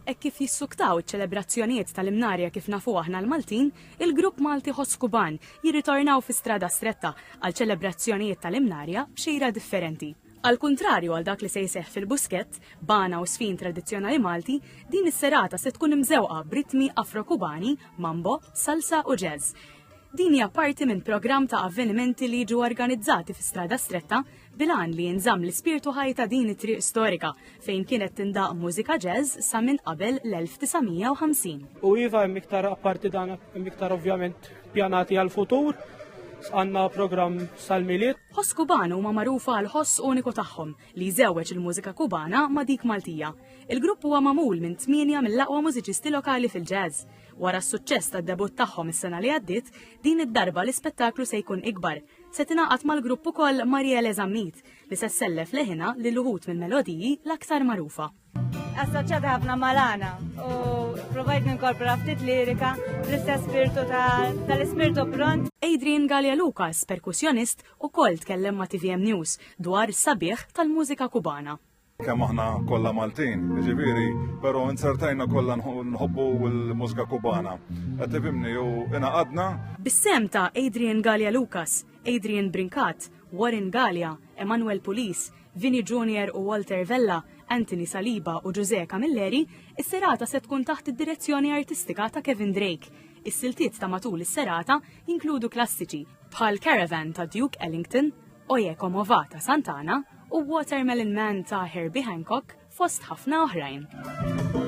Hekk kif jissuktaw iċ-ċelebrazzjonijiet tal-Imnarja kif nafuha aħna l-Maltin, il-grupp Malti Ħoss Kuban jirritornaw fi Strada Stretta għal ċelebrazzjonijiet tal-Imnarja b'xejra differenti. Għall kuntrarju għal dak li se jseħħ fil-Buskett, b'għana u żfin tradizzjonali Malti, din is-serata se tkun imżewqa b'ritmi Afro-Kubani, mambo, salsa u jazz. Din hija parti minn programm ta' avvenimenti li jiġu organizzati fi Strada Stretta bil-għan li jinżamm l-ispirtu ħaj ta' din it-triq storika fejn kienet tindaq mużika jazz sa minn qabel l-1950. U iva hemm iktar apparti dan hemm iktar ovvjament pjanati għal-futur, għandna programm sal-Milied. Ħoss Kuban huma magħrufa għal ħoss uniku tagħhom li jżewweġ il-mużika Kubana ma' dik Maltija. Il-grupp huwa magħmul minn tmienja mill-aqwa mużiċisti lokali fil-jazz. Wara s-suċċess tad-debutt tagħhom is-sena li għaddiet, din id-darba l-ispettaklu se jkun ikbar. Se tingħaqad mal-grupp ukoll Mariele Zammit li se ssellef leħinha lil uħud mill-melodiji l-aktar magħrufa. Assoċjata ħafna mal-għana u provajt ninkorpora ftit lirika fl-istess spirtu tal-ispirtu pront. Adrian Galea Lucas, perkussjonist, ukoll tkellem ma' TVM News dwar is-sabiħ tal-mużika Kubana. Kemm aħna kollha Maltin, ġifieri, però insertajna kollha nħobbu l-mużika Kubana. Qed tifhimni u ingħaqadna. Bis-sehem ta' Adrian Galea Lucas, Adrian Brincat, Warren Galea, Emanuel Pulis, Vinny Junior u Walter Vella, Anthony Saliba u Ġużè Camilleri, is-serata se tkun taħt id-direzzjoni artistika ta' Kevin Drake. Is-siltiet ta' matul is-serata jinkludu klassiċi bħal Caravan ta' Duke Ellington, Oye Como Va ta' Santana u Watermelon Man ta' Herbie Hancock fost ħafna oħrajn.